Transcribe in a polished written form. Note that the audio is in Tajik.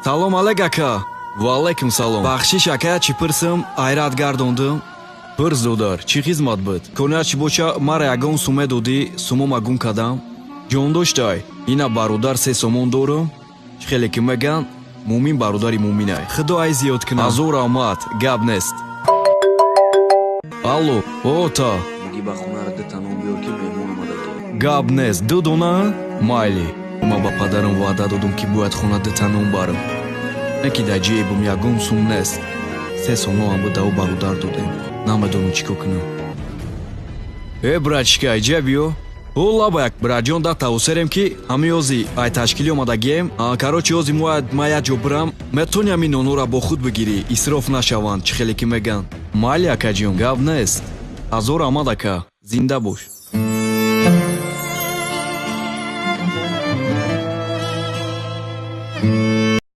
Салом алейк, ака. Ва алайкум салом. Бахшиш, ака, чӣ пирсам, айрат гардондум. Пирс, додар, чӣ хизмат буд? Коният чӣ боча, мара ягон суме додӣ, сумома гум кардам. Ҷон доштай? Ина, бародар, 3 сомон дорам. Чӣ хеле ки меган, мӯмин бародари мӯминай. Худо ай зиёд кунад. Ҳазор раҳмат, гап нест. Алло, ота. Муги ба хонара дута нон биёр, ки меҳмон омадагӣ. Гап нест, ду дона? Майли. Ман ба падарам ваъда додум, ки бояд хона дута нон барам. Не ки дар ҷебам ягон сум нест. 3 сомонам буда, ӯ бародар додем. Намедонам, чӣ кор кунам. Э, братишка, иҷа биё. Ӯ лаба як братҷон да тавсерем, ки ҳамин ози ай ташкилӣ омадагием. Короче, ози ма як ҷо бирам, метавонӣ ҳамин нонора бо худ бигирӣ, исроф нашаванд, чӣ хеле ки меган. Майли, акаҷон, гап нест. Ҳазор раҳмат, ака, зинда бош.